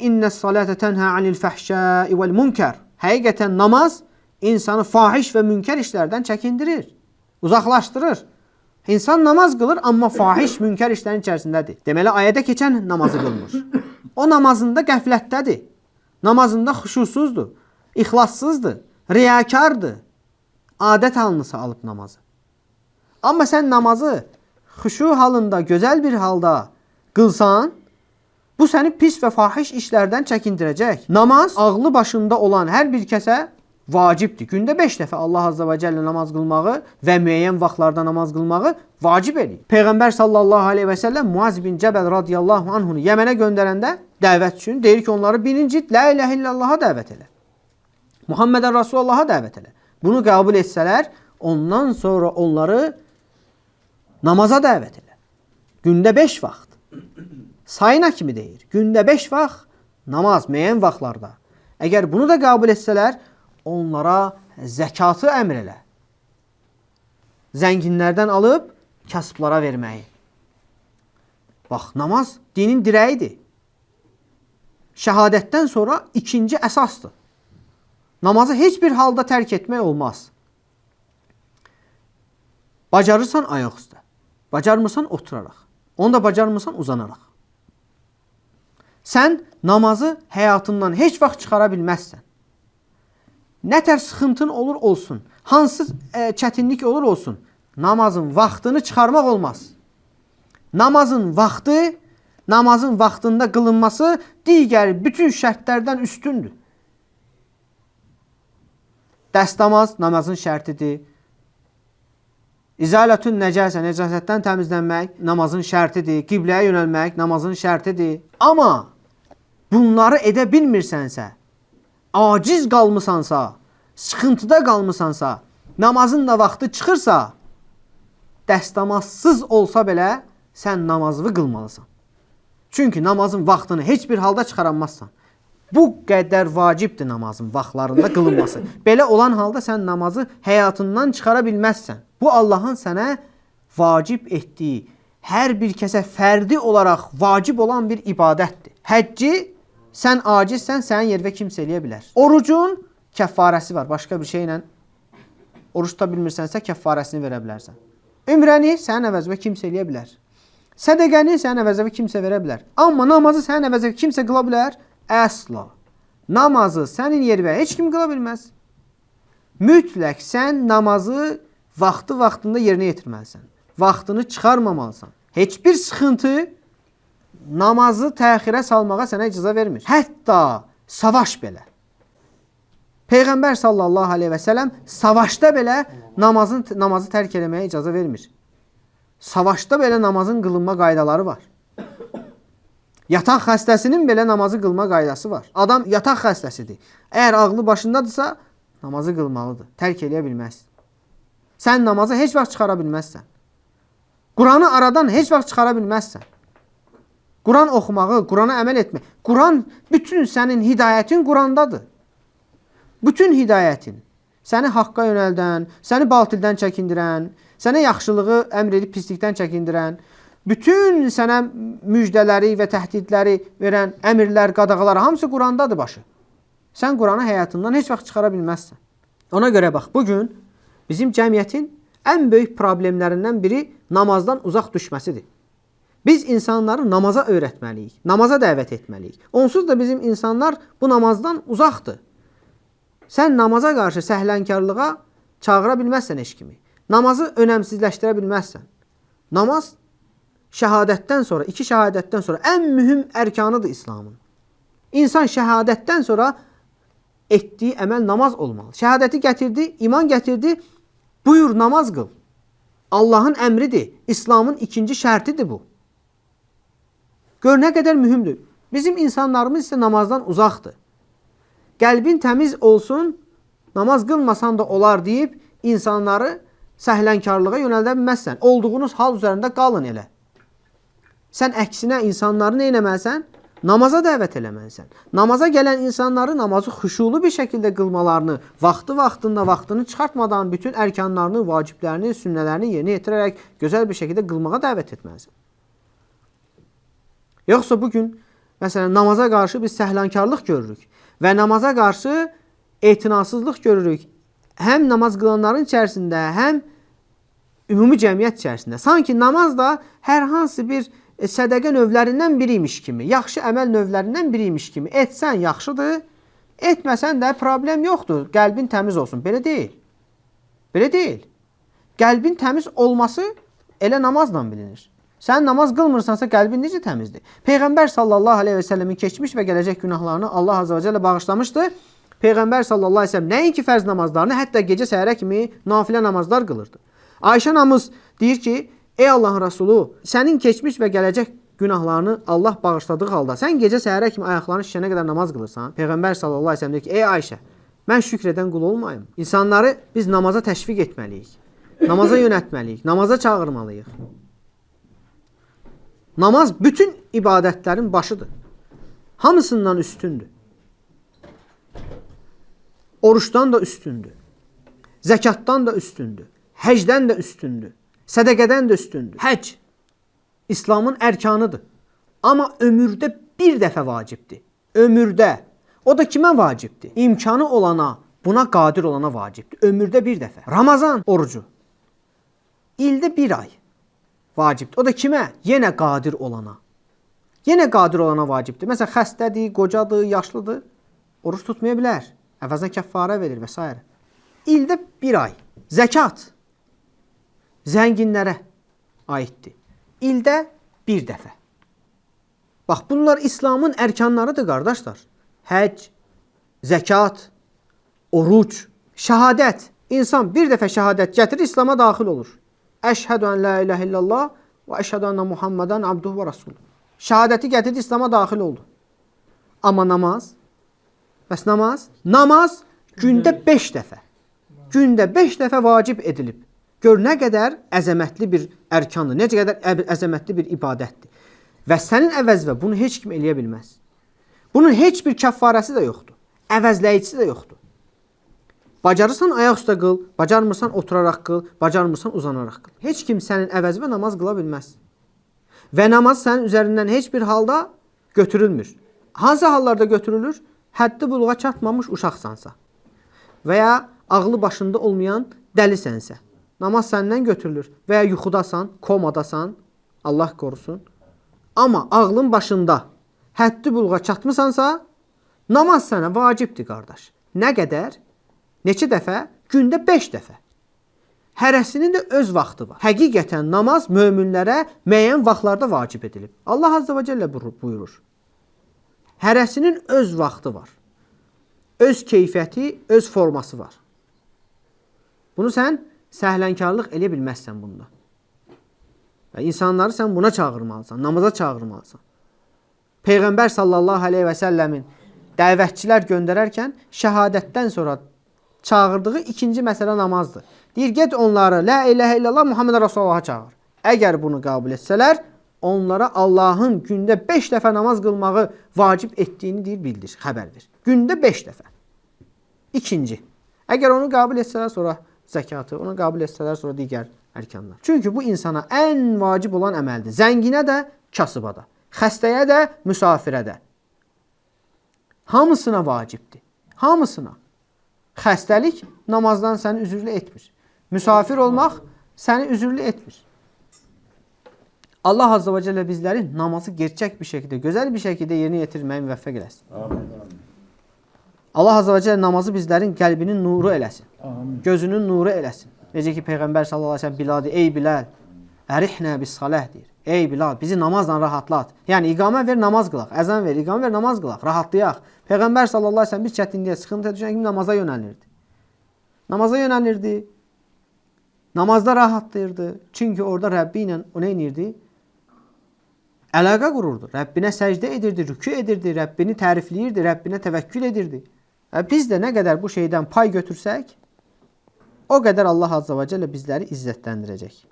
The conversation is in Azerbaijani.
İnnəs salətə tənhə anil fəhşəi vəl münkər. Həqiqətən namaz insanı fahiş və münkər işlərdən çəkindirir, uzaqlaşdırır. İnsan namaz qılır, amma fahiş, münkər işlərin içərisindədir. Deməli, ayədə keçən namazı qılmır. O namazında qəflətdədir. Namazında xuşusuzdur, ixlassızdır, riyakardır. Adət halını alıb namazı. Amma sən namazı xuşu halında, gözəl bir halda qılsan, bu səni pis və fahiş işlərdən çəkindirəcək. Namaz ağlı başında olan hər bir kəsə vacibdir. Gündə 5 dəfə Allah Azza və Cəllə namaz qılmağı və müəyyən vaxtlarda namaz qılmağı vacib eləyir. Peyğəmbər sallallahu aleyhi və səlləm Muaz bin Cəbəl radiyallahu anhunu Yəmənə göndərəndə dəvət üçün deyir ki, onları birinci La ilahe illallaha dəvət elə. Muhammedən Rasulullaha dəvət elə. Bunu qəbul etsələr, ondan sonra onları namaza dəvət elə. Gündə 5 vaxt. Sayına kimi deyir. Gündə 5 vaxt namaz müəyyən vaxtlarda. Əgər bunu da qəbul etsələr, onlara zəkatı əmr elə. Zənginlərdən alıb kasıblara verməyi. Bax, namaz dinin dirəyidir. Şəhadətdən sonra ikinci əsasdır. Namazı heç bir halda tərk etmək olmaz. Bacarırsan ayaq üstə. Bacarmırsan oturaraq. Onu da bacarmırsan uzanaraq. Sən namazı həyatından heç vaxt çıxara bilməzsən. Nə tər sıxıntın olur olsun, hansı çətinlik olur olsun, namazın vaxtını çıxarmaq olmaz. Namazın vaxtı, namazın vaxtında qılınması digər bütün şərtlərdən üstündür. Dəstəmaz namazın şərtidir. İzalətün nəcəsə, nəcasətdən təmizlənmək namazın şərtidir. Qibləyə yönəlmək namazın şərtidir. Amma bunları edə bilmirsənsə, aciz qalmısansa, sıxıntıda qalmısansa, namazın da vaxtı çıxırsa, dəstəmazsız olsa belə sən namazını qılmalısan. Çünki namazın vaxtını heç bir halda çıxaranmazsan. Bu qədər vacibdir namazın vaxtlarında qılınması. Belə olan halda sən namazı həyatından çıxara bilməzsən. Bu Allahın sənə vacib etdiyi, hər bir kəsə fərdi olaraq vacib olan bir ibadətdir. Həcci sən acizsən, sənin yerinə kimsə eləyə bilər. Orucun kəffarəsi var. Başqa bir şeylə oruç tuta bilmirsənsə kəffarəsini verə bilərsən. Ümrəni sənin əvəzinə kimsə eləyə bilər. Sədəqəni sənin əvəzinə kimsə verə bilər. Amma namazı sənin əvəzinə kimsə qıla bilər? Əsla. Namazı sənin yerinə heç kim qıla bilməz. Mütləq sən namazı vaxtı vaxtında yerinə yetirməlisən. Vaxtını çıxarmamalısan. Heç bir sıxıntı namazı təxirə salmağa sənə icazə vermir. Hətta savaş belə. Peyğəmbər sallallahu aleyhi və səlləm savaşda belə namazı tərk eləməyə icazə vermir. Savaşda belə namazın qılınma qaydaları var. Yataq xəstəsinin belə namazı qılma qaydası var. Adam yataq xəstəsidir. Əgər ağlı başındadırsa namazı qılmalıdır. Tərk eləyə bilməz. Sən namazı heç vaxt çıxara bilməzsən. Quranı aradan heç vaxt çıxara bilməzsən. Quran oxumağı, Qurana əməl etmək. Quran bütün sənin hidayətin Qurandadır. Bütün hidayətin səni haqqa yönəldən, səni batildən çəkindirən, sənə yaxşılığı əmr edib pislikdən çəkindirən, bütün sənə müjdələri və təhdidləri verən əmrlər, qadağalar hamısı Qurandadır başı. Sən Quranı həyatından heç vaxt çıxara bilməzsən. Ona görə bax, bugün bizim cəmiyyətin ən böyük problemlərindən biri namazdan uzaq düşməsidir. Biz insanları namaza öyrətməliyik, namaza dəvət etməliyik. Onsuz da bizim insanlar bu namazdan uzaqdır. Sən namaza qarşı səhlənkarlığa çağıra bilməzsən heç kimi. Namazı önəmsizləşdirə bilməzsən. Namaz şəhadətdən sonra, iki şəhadətdən sonra ən mühüm ərkanıdır İslamın. İnsan şəhadətdən sonra etdiyi əməl namaz olmalı. Şəhadəti gətirdi, iman gətirdi, buyur namaz qıl. Allahın əmridir. İslamın ikinci şərtidir bu. Gör nə qədər mühümdür. Bizim insanlarımız isə namazdan uzaqdır. Qəlbin təmiz olsun, namaz qılmasan da olar deyib insanları səhlənkarlığa yönəldə bilməzsən. Olduğunuz hal üzərində qalın elə. Sən əksinə insanları nə eləməlisən? Namaza dəvət eləməlisən. Namaza gələn insanları namazı xuşulu bir şəkildə qılmalarını, vaxtı vaxtında vaxtını çıxartmadan bütün ərkanlarını, vaciblərini, sünnələrini yerinə yetirərək gözəl bir şəkildə qılmağa dəvət etməlisən. Yoxsa bugün Məsələn, namaza qarşı biz səhlənkarlıq görürük və namaza qarşı etinasızlıq görürük. Həm namaz qılanların içərisində, həm ümumi cəmiyyət içərisində. Sanki namaz da hər hansı bir sədəqə növlərindən biriymiş kimi, yaxşı əməl növlərindən biriymiş kimi. Etsən yaxşıdır, etməsən də problem yoxdur. Qəlbin təmiz olsun. Belə deyil. Belə deyil. Qəlbin təmiz olması elə namazla bilinir. Sən namaz qılmırsansa qəlbin necə təmizdir? Peyğəmbər sallallahu əleyhi və səlləmin keçmiş və gələcək günahlarını Allah azza və cəllə bağışlamışdı. Peyğəmbər sallallahu əleyhi və səlləm nəinki fərz namazlarını, hətta gecə səhərə kimi nafilə namazlar qılırdı. Ayşə anamız deyir ki, ey Allahın Rəsulu, sənin keçmiş və gələcək günahlarını Allah bağışladığı halda sən gecə səhərə kimi ayaqlarını şişənə qədər namaz qılırsan. Peyğəmbər sallallahu əleyhi və səlləm deyir ki, ey Ayşə, mən şükr edən qul olmayım. İnsanları biz namaza təşviq etməliyik. Namaza yönəltməliyik, namaza çağırmalıyıq. Namaz bütün ibadətlərin başıdır. Hamısından üstündür. Oruçdan da üstündür. Zəkatdan da üstündür. Həcdən də üstündür. Sədəqədən də üstündür. Həcc İslamın ərkanıdır. Amma ömürdə bir dəfə vacibdir. Ömürdə. O da kimə vacibdir? İmkanı olana, buna qadir olana vacibdir. Ömürdə bir dəfə. Ramazan orucu. İldə bir ay vacibdir. O da kimə? Yenə qadir olana. Yenə qadir olana vacibdir. Məsələn, xəstədir, qocadır, yaşlıdır. Oruç tutmaya bilər. Əvəzinə kəffarə verir və s. İldə bir ay. Zəkat zənginlərə aiddir. İldə bir dəfə. Bax, bunlar İslamın ərkanlarıdır, qardaşlar. Həcc, zəkat, oruc, şəhadət. İnsan bir dəfə şəhadət gətirir, İslama daxil olur. Əşhədü ən la iləhə illallah və əşhədü ənə Muhammedən abduhu və rasuluhu. Şəhadəti gətirdi, İslama daxil oldu. Amma namaz, bəs namaz? Namaz gündə 5 dəfə. Gündə 5 dəfə vacib edilib. Gör nə qədər əzəmətli bir ərkandır, necə qədər əzəmətli bir ibadətdir. Və sənin əvəzvə bunu heç kim eləyə bilməz. Bunun heç bir kəffarəsi də yoxdur. Əvəzləyicisi də yoxdur. Bacarırsan ayaq üstə qıl, bacarmırsan oturaraq qıl, bacarmırsan uzanaraq qıl. Heç kim sənin əvəzvə namaz qıla bilməz. Və namaz sənin üzərindən heç bir halda götürülmür. Hansı hallarda götürülür? Həddi buluğa çatmamış uşaqsansa və ya ağlı başında olmayan dəlisənsə. Namaz səndən götürülür və ya yuxudasan, komadasan, Allah qorusun. Amma ağlın başında həddi buluğa çatmısansa, namaz sənə vacibdir qardaş. Nə qədər? Neçə dəfə? Gündə 5 dəfə. Hərəsinin də öz vaxtı var. Həqiqətən namaz möminlərə müəyyən vaxtlarda vacib edilib. Allah azza və cəllə buyurur. Hərəsinin öz vaxtı var. Öz keyfiyyəti, öz forması var. Bunu sən səhlənkarlıq eləyə bilməzsən bunda. Və insanları sən buna çağırmalısan, namaza çağırmalısan. Peyğəmbər sallallahu əleyhi və səlləmin dəvətçilər göndərərkən şəhadətdən sonra çağırdığı ikinci məsələ namazdır. Deyir, get onları la iləhə illallah Muhammed Rasulullah'a çağır. Əgər bunu qəbul etsələr, onlara Allahın gündə 5 dəfə namaz qılmağı vacib etdiyini deyir, bildir, xəbər ver. Gündə 5 dəfə. İkinci. Əgər onu qəbul etsələr, sonra zəkatı, onu qəbul etsələr, sonra digər ərkanlar. Çünki bu insana ən vacib olan əməldir. Zənginə də, kasıba da, xəstəyə də, müsafirə də. Hamısına vacibdir. Hamısına. Xəstəlik namazdan səni üzürlü etmir. Müsafir olmaq səni üzürlü etmir. Allah Azza və Cəllə bizləri namazı gerçək bir şəkildə, gözəl bir şəkildə yerinə yetirməyə müvəffəq eləsin. Amin. Amin. Allah Azza və Cəllə namazı bizlərin qəlbinin nuru eləsin. Amin. Gözünün nuru eləsin. Necə ki Peyğəmbər sallallahu əleyhi və səlləm Bilal deyir, ey Bilal, ərihnə bis salah deyir. Ey Bilal, bizi namazla rahatlat. Yəni iqamə ver, namaz qılaq. Əzan ver, iqamə ver, namaz qılaq. Rahatlayaq. Peyğəmbər sallallahu əleyhi və səlləm bir çətinliyə, sıxıntıya düşən kimi namaza yönəlirdi. Namaza yönəlirdi. Namazda rahatlayırdı. Çünki orada Rəbbi ilə o nə edirdi? Əlaqə qururdu. Rəbbinə səcdə edirdi, rükü edirdi, Rəbbini tərifləyirdi, Rəbbinə təvəkkül edirdi. Və biz də nə qədər bu şeydən pay götürsək, o qədər Allah Azza və Cəllə bizləri izzətləndirəcək.